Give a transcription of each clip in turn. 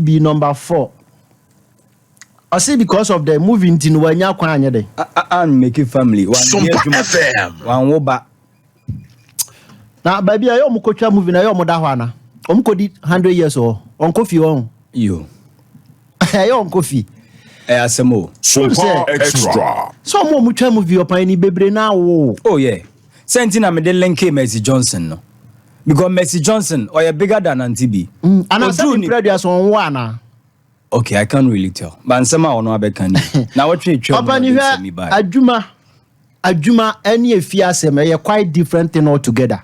B number four. Ɔse because of the movie nti no wanya kwan anyɛ dɛ. And make family. Sompa FM. Wanwo ba. Na baabi a ɛyɛ ɔmo kɔtwa movie na ɛyɛ ɔmo da hɔ ana? Ɔmo kɔdi 100 years wɔ ɔnkɔ fie hɔ. Yo. Ɛyɛ ɔnkɔ fie. Ɛyɛ asɛm o. Sompa Extra. Sɛ ɔmo a ɔmo twa movie, ɔpan ni bebree na awo. Oh yeah, sɛ nti na mede link Mercy Johnson no, because Mercy Johnson ɔyɛ bigger than Auntie B. Ana sɛ Oduru mi pere aduasa ɔnwo ana? Okay, I can't really tell, but nsɛm a ɔno abɛka ni na wɔtwe twɛ mu Ɔpan ni na ɔde nsɛm yi hwɛ baeɛ. Adwuma ɛne efi asɛm ɛyɛ quite different thing altogether.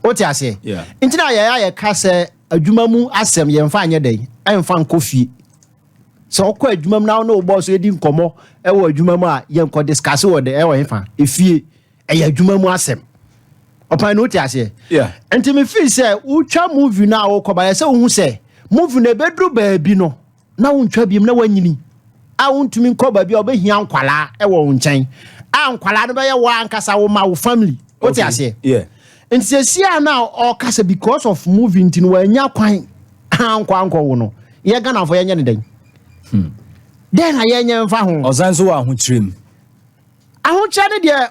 Wote aseɛ? Yeah. Nti na yɛyɛ ayɛ ka sɛ adwuma mu asɛm yɛmfa anyɛ dɛn, ɛmfa nkɔ fie. Sɛ ɔkɔ adwuma mu na wo ne wo boss edi nkɔmmɔ ɛwɔ adwuma mu a, yɛnkɔ discuss wɔ de ɛwɔ hefa efie. Ɛyɛ adwuma mu asɛm, ɔpan no, wote aseɛ? Yeah. Nti me feel sɛ wotwa movie no a wokɔ ba yɛ sɛ wohu sɛ movie no ɛbɛduru baabi no na wontwa biom na woanyini a wontumi nkɔ baabi a wobɛhia nkwalaa ɛwɔ wo nkyɛn a nkwalaa no bɛyɛ wo ankasa wo ma wo family, wote aseɛ? Yeah. Nti sɛsi a na ɔka sɛ because of movie nti no wanya kwan ankɔ ankɔ wo no, yɛ Ghanafoɔ yɛnyɛ ne dɛn dɛn na yɛnyɛ mfa ho? Ɔsan so wɔ ahokyerɛ mu. Ahokyerɛ ne deɛ,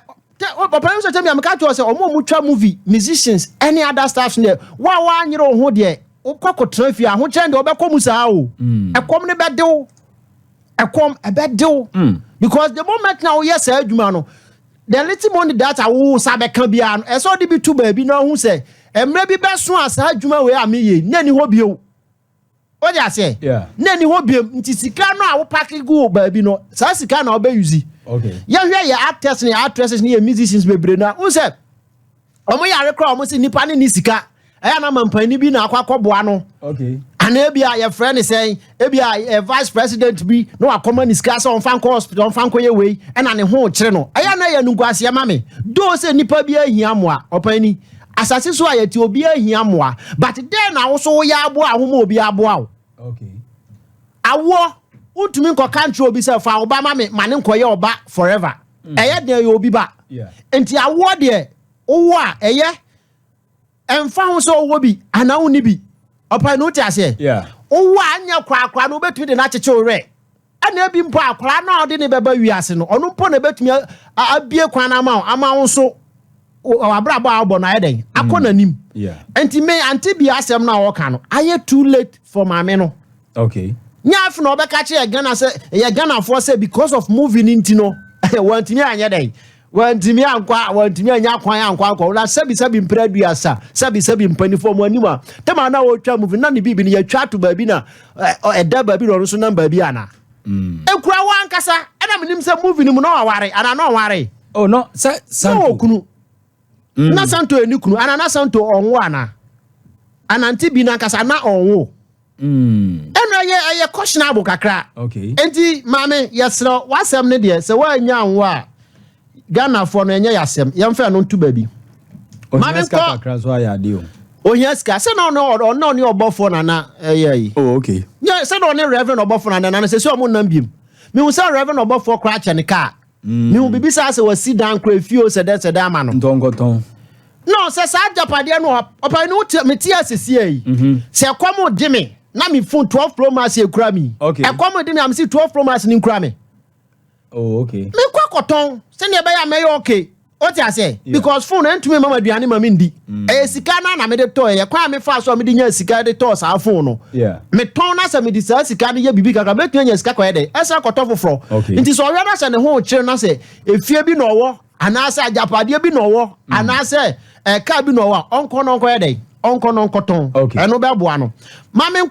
papa yi sɛ tɛmi a meka kyerɛ sɛ ɔmo a ɔmo twa movie, musicians ɛne other staffs deɛ, wo a woanyere wo ho deɛ, wokɔ akɔtena fie, ahokyerɛ deɛ ɔbɛkɔ mu saa o. Ɛkɔm ne bɛdew, ɛkɔm ɛbɛdew, because the moment na woyɛ saa adwuma no, the little money that a wo sa bɛka biara no, ɛsɛ ɔde bi to baabi na ɔho sɛ mmerɛ bi bɛso a saa adwuma wei a meyɛ na ni hɔ bio, wode aseɛ? Yeah. Na ni hɔ biom, nti sika no a wopake gu baabi no, saa sika na wobɛuse. Yɛhwɛ yɛ actors ne yɛ actresses ne yɛ musicians bebree no a, wohu sɛ ɔmo yare koraa, ɔmo sɛ nipa ne ne sika ɛyɛ na mampanin bi na akɔ akɔboa no anaa ebi a yɛfrɛ ne sɛn, ebi a vice president bi na wakɔma ne sika sɛ ɔmfa nkɔ hospital, ɔmfa nkɔ yɛ wei, ɛna ne ho kyerɛ no. Ɛyɛ na yɛ nunguaseɛ ma me doo sɛ nipa bi ahia mmoa. Ɔpani, asase so a yɛte, obi ahia mmoa, but dɛn na wo so woyɛ aboa ahoma obi aboa wo? Awoɔ, wontumi nkɔka nkyerɛ obi sɛ fa wo ba ma me ma ne nkɔyɛ ɔba forever. Ɛyɛ deɛ yɛ obi ba. Nti awoɔ deɛ, wowɔ a ɛyɛ, ɛmfa ho sɛ wowɔ bi anaa wonni bi. Ɔpa no, wote aseɛ? Yeah. Wowɔ a anyɛ korakora no, wobɛtumi de no akyekye wo werɛ, ɛna ebi mpo akwaraa no a ɔde ne bɛba wiase no, ɔno mpo na ɛbɛtumi abie kwan no ama wo, ama wo nso abrabɔ a wobɔ no ayɛ dɛn akɔ n'anim. Nti me Auntie B asɛm no a wɔka no ayɛ too late for maame no. Nyɛ afe na ɔbɛka kyerɛ Ghana sɛ ɛyɛ Ghanafoɔ sɛ because of movie no nti no wɔntumi anyɛ dɛn, wɔntumi ankɔ, wɔntumi anya kwan ankɔ ankɔ na sɛbi sɛbi mpere aduasa, sɛbi sɛbi mpanimfoɔ mu anim a tɛma na wɔtwa movie na ne biribi no yɛtwa ato baabi na ɛda baabi na ɔno nso nam baabi ana ekura wɔ ankasa. Ɛna menim sɛ movie no mu na ɔware ana na ɔware. Oh no, sɛ na Santo. Wɔ kunu na Santo eni kunu ana na Santo ɔnwo ana anante bi nankasa na ɔnwo. Ɛna ɛyɛ questionable kakra. Nti maame, yɛsrɛ, w'asɛm no deɛ, sɛ woanya anwo a, Ghanafoɔ no ɛnyɛ yɛasɛm, yɛmfa no nto baabi. Ohia Maame sika kakra so ayɛ ade o. Ohia sika sɛ na ɔne ɔbɔfoɔ nana ɛyɛ yi. Oh okay. Nyɛ sɛ na ɔne Reverend ɔbɔfoɔ nana sɛ ɔmo nam biem. Mehu sɛ Reverend ɔbɔfoɔ koraa kyɛ ne kaa. Mehu biribi saa sɛ wasi dan koraa efie o, sɛ dɛ ama no. Ntɔnkɔtɔn. No sɛ saa agyapadeɛ no ɔpa no wote mete asesie yi sɛ ɛkɔm de me na me phone 12 Pro Max ekura mi. Ɛkɔm de me a, mesi 12 Pro Max ni nkura me. Mekɔ akɔtɔn sɛnea ɛbɛyɛ a mɛyɛ okay, wote aseɛ? Because phone ɛntumi ma ma aduane ma mendi. Ɛyɛ sika no na mede tɔɔ, ɛyɛ kwan a mefa so a mede nya sika de tɔɔ saa phone no. Metɔn na sɛ mede saa sika no yɛ biribi kakra, mɛtumi anya sika kɔyɛ dɛ ɛsɛ akɔtɔ foforɔ. Nti sɛ ɔhwɛ na sɛ ne ho kyerɛ na sɛ efie bi na ɔwɔ anaasɛ agyapadeɛ bi na ɔwɔ anaasɛ ɛka bi na ɔwɔ a, ɔnkɔ na ɔnkɔyɛ dɛ, ɔnkɔ na ɔnkɔtɔn. Ɛno bɛboa no maame.